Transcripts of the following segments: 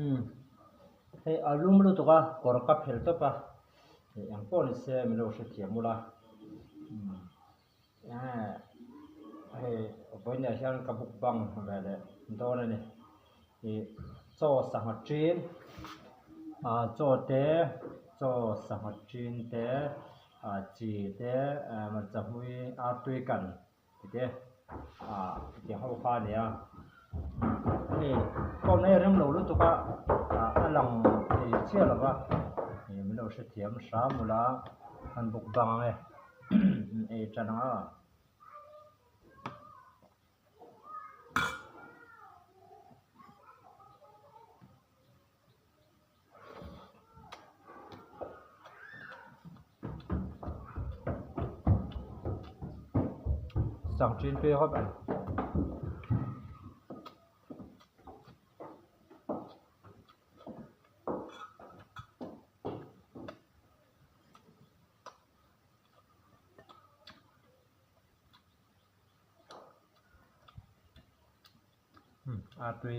Umm hei a lum lutuk a kawr ka phelh tawp a hei eng pawh ni se min lo hrethiam ula umm hei vawiinah hian ka mukbang ve leh dawn a ni ih chaw sangha ṭin ah chaw te chaw sangha ṭin te ah chi te hmarcha hmui artui kan tite ah tiang ho kha a ni a hei phone hi a rem lo lutuk a ah a lang thei chiah lo va ih min lo hrethiam hram ula an buk bang ang e ei tan ang a. Sangṭin tui hawp ang. A tui.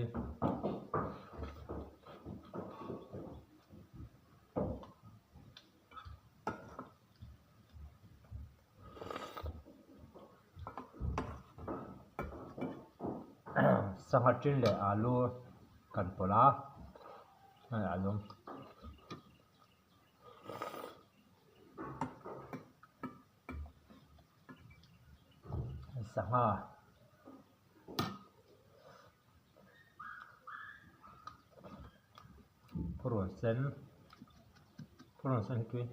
Sangha tin leh alu kan pawlh a hei a lum. Sangha. Purun sen purun sen hi tui.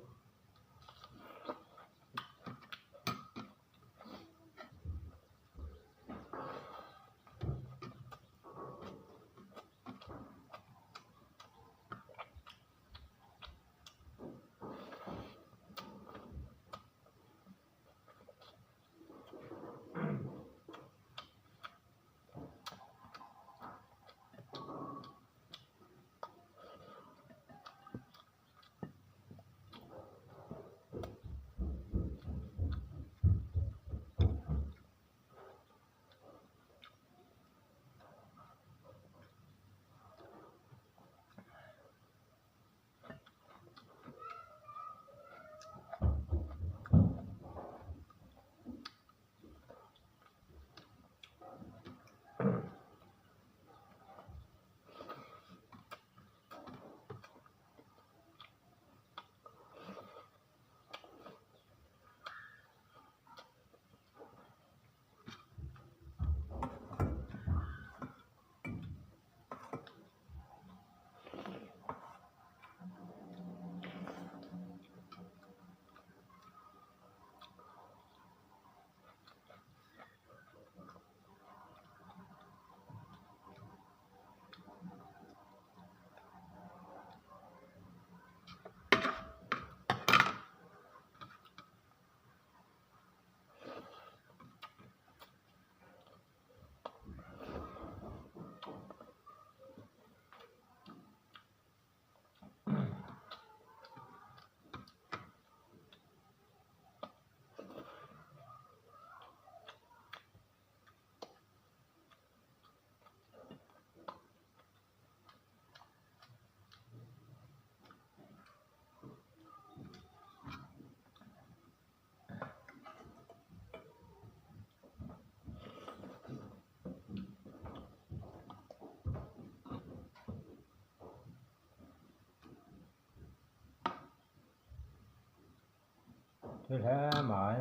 Thil hle mai.